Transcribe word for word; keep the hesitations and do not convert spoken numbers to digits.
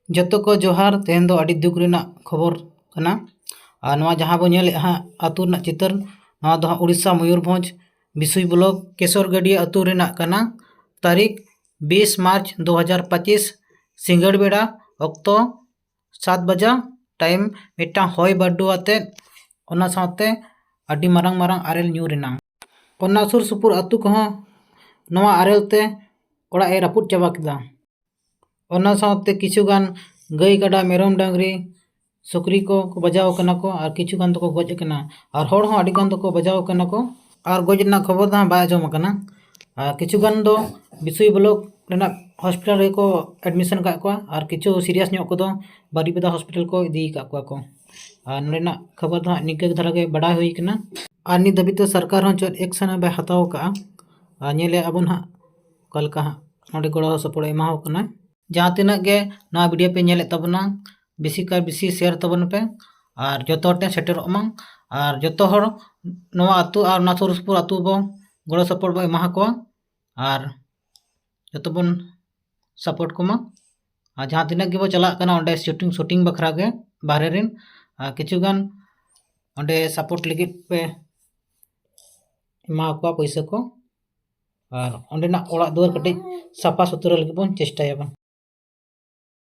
ᱡᱚᱛᱚ ᱠᱚ ᱡᱚᱦᱟᱨ᱾ ᱛᱮᱦᱮᱧ ᱫᱚ ᱟᱹᱰᱤ ᱫᱩᱠ ᱨᱮᱱᱟᱜ ᱠᱷᱚᱵᱚᱨ ᱠᱟᱱᱟ᱾ ᱟᱨ ᱱᱚᱣᱟ ᱡᱟᱦᱟᱸ ᱵᱚ ᱧᱮᱞᱮᱫᱼᱟ ᱦᱟᱸᱜ ᱟᱹᱛᱩ ᱨᱮᱱᱟᱜ ᱪᱤᱛᱟᱹᱨ, ᱱᱚᱣᱟ ᱫᱚ ᱦᱟᱸᱜ ᱩᱲᱤᱥᱥᱟ ᱢᱚᱭᱩᱨᱵᱷᱚᱸᱡᱽ ᱵᱤᱥᱩᱭ ᱵᱞᱚᱠ ᱠᱮᱥᱚᱨᱜᱟᱹᱰᱤᱭᱟᱹ ᱟᱹᱛᱩ ᱨᱮᱱᱟᱜ ᱠᱟᱱᱟ᱾ ᱛᱟᱹᱨᱤᱠᱷ ᱵᱤᱥ ᱢᱟᱨᱪ ᱫᱩ ᱦᱟᱡᱟᱨ ᱯᱚᱸᱪᱤᱥ, ᱥᱤᱸᱜᱟᱹᱲ ᱵᱮᱲᱟ, ᱚᱠᱛᱚ ᱥᱟᱛ ᱵᱟᱡᱟ ᱴᱟᱭᱤᱢ, ᱢᱤᱫᱴᱟᱝ ᱦᱚᱭ ᱵᱟᱹᱨᱰᱩ ᱟᱛᱮᱫ, ᱚᱱᱟ ᱥᱟᱶᱛᱮ ᱟᱹᱰᱤ ᱢᱟᱨᱟᱝ ᱢᱟᱨᱟᱝ ᱟᱨᱮᱞ ᱧᱩᱨ ᱮᱱᱟ᱾ ᱚᱱᱟ ᱥᱩᱨ ᱥᱩᱯᱩᱨ ᱟᱹᱛᱩ ᱠᱚᱦᱚᱸ ᱱᱚᱣᱟ ᱟᱨᱮᱞ ᱛᱮ ᱚᱲᱟᱜ ᱮ ᱨᱟᱹᱯᱩᱫ ᱪᱟᱵᱟ ᱠᱮᱫᱟ᱾ ᱚᱱᱟ ᱥᱟᱶᱛᱮ ᱠᱤᱪᱷᱩ ᱜᱟᱱ ᱜᱟᱹᱭ, ᱠᱟᱰᱟ, ᱢᱮᱨᱚᱢ, ᱰᱟᱝᱨᱤ, ᱥᱩᱠᱨᱤ ᱠᱚ ᱠᱚ ᱵᱟᱡᱟᱣ ᱟᱠᱟᱱᱟ ᱠᱚ ᱟᱨ ᱠᱤᱪᱷᱩ ᱜᱟᱱ ᱫᱚᱠᱚ ᱜᱚᱡ ᱟᱠᱟᱱᱟ᱾ ᱟᱨ ᱦᱚᱲ ᱦᱚᱸ ᱟᱹᱰᱤ ᱜᱟᱱ ᱫᱚᱠᱚ ᱵᱟᱡᱟᱣ ᱟᱠᱟᱱᱟ ᱠᱚ᱾ ᱟᱨ ᱜᱚᱡ ᱨᱮᱱᱟᱜ ᱠᱷᱚᱵᱚᱨ ᱫᱚ ᱦᱟᱸᱜ ᱵᱟᱭ ᱟᱸᱡᱚᱢ ᱟᱠᱟᱱᱟ᱾ ᱟᱨ ᱠᱤᱪᱷᱩ ᱜᱟᱱ ᱫᱚ ᱵᱤᱥᱩᱭ ᱵᱞᱚᱠ ᱨᱮᱱᱟᱜ ᱦᱚᱥᱯᱤᱴᱟᱞ ᱨᱮᱠᱚ ᱮᱰᱢᱤᱥᱚᱱ ᱟᱠᱟᱫ ᱠᱚᱣᱟ ᱟᱨ ᱠᱤᱪᱷᱩ ᱥᱤᱨᱤᱭᱟᱥ ᱧᱚᱜ ᱠᱚᱫᱚ ᱵᱟᱨᱤᱯᱟᱫᱟ ᱦᱚᱥᱯᱤᱴᱟᱞ ᱠᱚ ᱤᱫᱤ ᱟᱠᱟᱫ ᱠᱚᱣᱟ ᱠᱚ᱾ ᱟᱨ ᱱᱚᱰᱮᱱᱟᱜ ᱠᱷᱚᱵᱚᱨ ᱫᱚ ᱦᱟᱸᱜ ᱱᱤᱝᱠᱟᱹ ᱫᱷᱟᱨᱟ ᱜᱮ ᱵᱟᱰᱟᱭ ᱦᱩᱭ ᱟᱠᱟᱱᱟ᱾ ᱟᱨ ᱱᱤᱛ ᱫᱷᱟᱹᱵᱤᱡ ᱛᱮ ᱥᱚᱨᱠᱟᱨ ᱦᱚᱸ ᱪᱮᱫ ᱮᱠᱥᱮᱱ ᱦᱚᱸ ᱵᱟᱭ ᱦᱟᱛᱟᱣ ᱟᱠᱟᱫᱼᱟ᱾ ᱟᱨ ᱧᱮᱞᱮᱫ ᱟᱵᱚᱱ ᱦᱟᱸᱜ ᱚᱠᱟ ᱞᱮᱠᱟ ᱦᱟᱸᱜ ᱱᱚᱰᱮ ᱜᱚᱲᱚ ᱥᱚᱯᱚᱦᱚᱫ ᱮ ᱮᱢᱟᱣ ᱠᱟᱱᱟ᱾ ᱡᱟᱦᱟᱸ ᱛᱤᱱᱟᱹᱜ ᱜᱮ ᱱᱚᱣᱟ ᱵᱷᱤᱰᱤᱭᱳ ᱯᱮ ᱧᱮᱞᱮᱫ ᱛᱟᱵᱚᱱᱟ, ᱵᱮᱥᱤ ᱠᱟᱨ ᱵᱮᱥᱤ ᱥᱮᱭᱟᱨ ᱛᱟᱵᱚᱱ ᱯᱮ ᱟᱨ ᱡᱚᱛᱚ ᱦᱚᱲ ᱴᱷᱮᱱ ᱥᱮᱴᱮᱨᱚᱜ ᱢᱟ᱾ ᱟᱨ ᱡᱚᱛᱚ ᱦᱚᱲ ᱱᱚᱣᱟ ᱟᱹᱛᱩ ᱟᱨ ᱚᱱᱟ ᱥᱩᱨ ᱥᱩᱯᱩᱨ ᱟᱹᱛᱩ ᱵᱚ ᱜᱚᱲᱚ ᱥᱚᱯᱚᱦᱚᱫ ᱵᱚ ᱮᱢᱟ ᱠᱚᱣᱟ᱾ ᱟᱨ ᱡᱚᱛᱚ ᱵᱚᱱ ᱥᱟᱯᱳᱨᱴ ᱠᱚᱢᱟ᱾ ᱟᱨ ᱡᱟᱦᱟᱸ ᱛᱤᱱᱟᱹᱜ ᱜᱮᱵᱚ ᱪᱟᱞᱟᱜ ᱠᱟᱱᱟ ᱚᱸᱰᱮ ᱥᱩᱴᱤᱝ, ᱥᱩᱴᱤᱝ ᱵᱟᱠᱷᱨᱟ ᱜᱮ ᱵᱟᱦᱨᱮ ᱨᱮᱱ, ᱟᱨ ᱠᱤᱪᱷᱩ ᱜᱟᱱ ᱚᱸᱰᱮ ᱥᱟᱯᱳᱨᱴ ᱞᱟᱹᱜᱤᱫ ᱯᱮ ᱮᱢᱟ ᱠᱚᱣᱟ ᱯᱩᱭᱥᱟᱹ ᱠᱚ᱾ ᱟᱨ ᱚᱸᱰᱮᱱᱟᱜ ᱚᱲᱟᱜ ᱫᱩᱣᱟᱹᱨ ᱠᱟᱹᱴᱤᱡ ᱥᱟᱯᱷᱟ ᱥᱩᱛᱨᱟᱹ ᱞᱟᱹᱜᱤᱫ ᱵᱚᱱ ᱪᱮᱥᱴᱟᱭᱟᱵᱚᱱ᱾